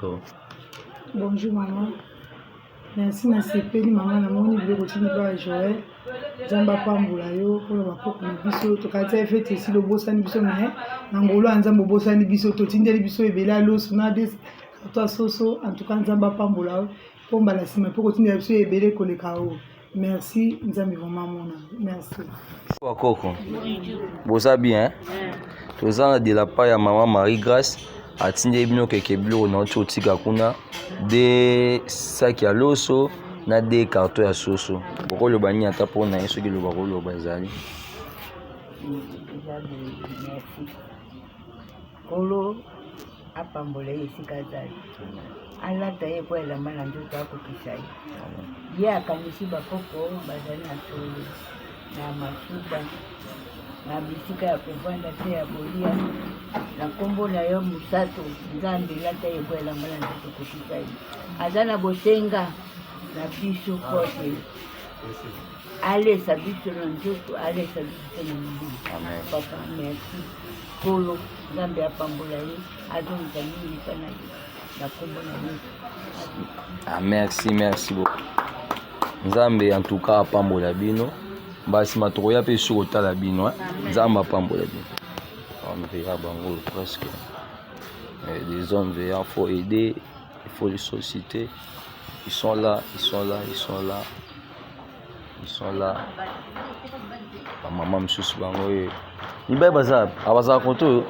Oh. Bonjour maman. Merci nasepeli mama namoni biloko otindi mpa ya Joël. Nzambe apambola yo mpona bakoko na biso tokanisa feti esili obosani biso me na ngolu ya Nzambe obosani biso totindeli biso ebele ya loso na des to soso en tout cas Nzambe apambola yo mpo mbala nsima mpe kotindela biso ebele koleka oyo. Merci Nzambe vraiment amona. Merci. Bakoko boza bien toza na de la part ya mama Marie Grace atindeli bino keke biloko na oti otika kuna de saki ya loso na de carton ya soso okoloba nini ata mpo na ye soki loba koloba ezali eza boye merci Nkolo apambola ye esika azali, alata ye mpo elamba na nzoto akokisa ye. Ye akanisi bakoko bazali na solo na masuba na bisika ya kovanda te ya kolia na nkombo na yo mosato Nzambe lata ye mpo elamba na nzoto kokisa ye. Aza na bosenga na biso mpo te alesa biso na nzoto alesa biso mpe na molimo. Papa merci. Nkolo Nzambe apambola ye azongisa mingi epai na ye na nkombo na Yesu. Ah, merci merci beaucoup nzambe en tout cas apambola bino mbala nsima tokoya mpe su kotala bino eh. Nzambe apambola bino. Homme veillant bango presque eh, des hommes veillants, faut aider, il faut les solliciter. Ils sont là, ils sont là, ils sont là, ils sont là. Bamama mosusu bango oyo mibali baza abazala kote oyo.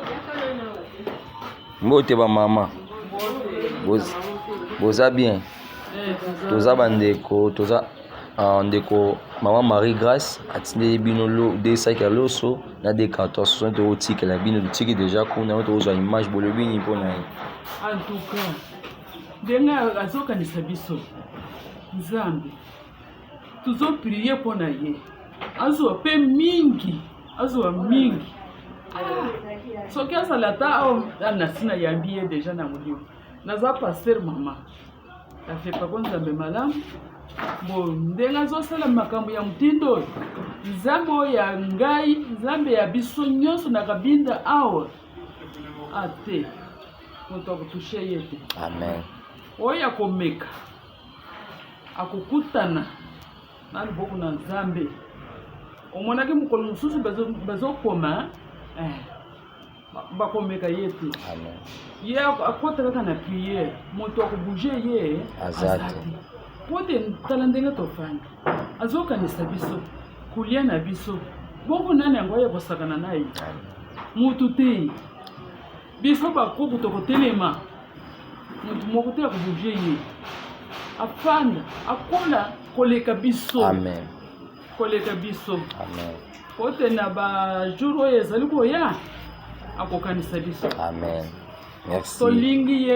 Mbote bamama, boza bien? Toza bandeko, toza ndeko mama Marie Grace atindeli bino lo de saki ya loso na de carton soso. Tokotikela bino, totiki deja kuna oyo tokozwa image. Bolobi nini mpo na ye? En tout cas, ndenge azokanisa biso, Nzambe tozoprie mpo na ye azwa mpe mingi, azwa mingi. Ah, soki azala ata awa nasi nayambi ye deja na molimo. Naza pasteur mama afepako Nzambe malamu bo ndenge azosala makambo ya motindo oyo. Nzambe oyo ya ngai, Nzambe ya biso nyonso na Kabinda awa, ate moto akotushe ye te. Amen. Oyo akomeka akokutana na loboko na Nzambe. Omonaki mokolo mosusu bazokoma eh, bakomeka ye te. Amen. Ye akota kaka na priere, moto akobouge ye aza te. Po te tala ndenge tofandi, azokanisa biso kolia na biso bongo nani yango aya kosakana na ye? Motu te. Biso bakoko tokotelema, motu moko te akobouge ye. Afanda, akola koleka biso. Amen. Koleka biso. Amen. Po te na bajour oyo ezali koya akokanisa biso. Amen. Merci. Tolingi ye.